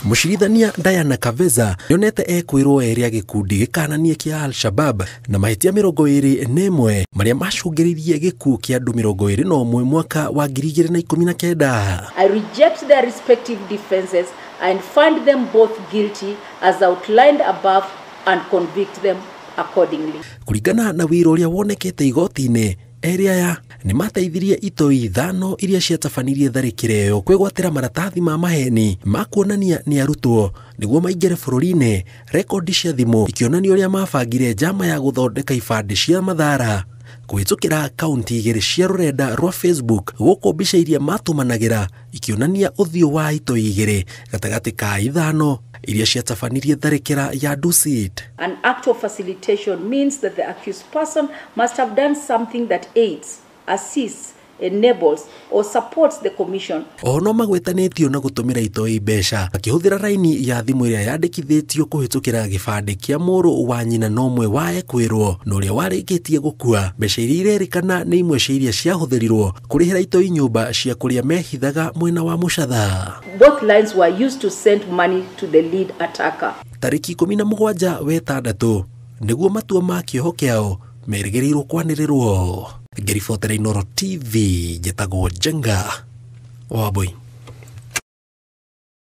Mũcirithania Diana Kaveza nĩonete ekwĩrwo erĩ a gĩkundi gĩkananie kĩa Al-Shabab na mahĩtia 21 marĩa macũngĩrĩirie gĩkuũ kĩa andũ 21 mwaka wa 2019. I reject their respective defenses and find them both guilty as outlined above and convict them accordingly. Kũringana na wĩra ũrĩa wonekete igoti-inĩ, erĩ aya nĩ mateithirie itoi 5 iria ciatabanirie tharĩkĩro ĩyo kwĩgwatĩra maratathi ma maheni ma kuonania nĩ arutwo nĩguo maingĩre bũrũri-inĩ. Rekondi cia thimũ ikĩonania ũrĩa mabangire njama ya gũthondeka ibandĩ cia mathara kũhĩtũkĩra akaunti 2 cia rũrenda rwa Facebook, gũkũ mbica iria matũmanagĩra ikĩonania ũthiũ wa itoi 2 gatagatĩ ka 5 iria ciatabanirie tharĩkĩra ya Dusit. An act of facilitation means that the accused person must have done something that aids, assists, enables or supports the commission. Oho no magwetanĩtio na gũtũmĩra itoi mbeca akĩhũthĩra raini ya thimũ ĩrĩa yandĩkithĩtio kũhĩtũkĩra gĩbandĩ kĩa mũrũ wa nyina na ũmwe wa ekwĩrwo na ũrĩa warĩkĩtie gũkua. Mbeca iria irerĩkana nĩ imwe cia iria ciahũthĩrirwo kũrĩhĩra itoi nyũmba cia kũrĩa mehithaga mwena wa Mũcatha. Both lines were used to send money to the lead attacker. Tarĩki 17 wetandatũ nĩguo matua ma kĩoho kĩao merĩgĩrĩirwo kwanĩrĩrwo. Ngĩribotera Inooro TV, njĩtagwo Njenga Wambui.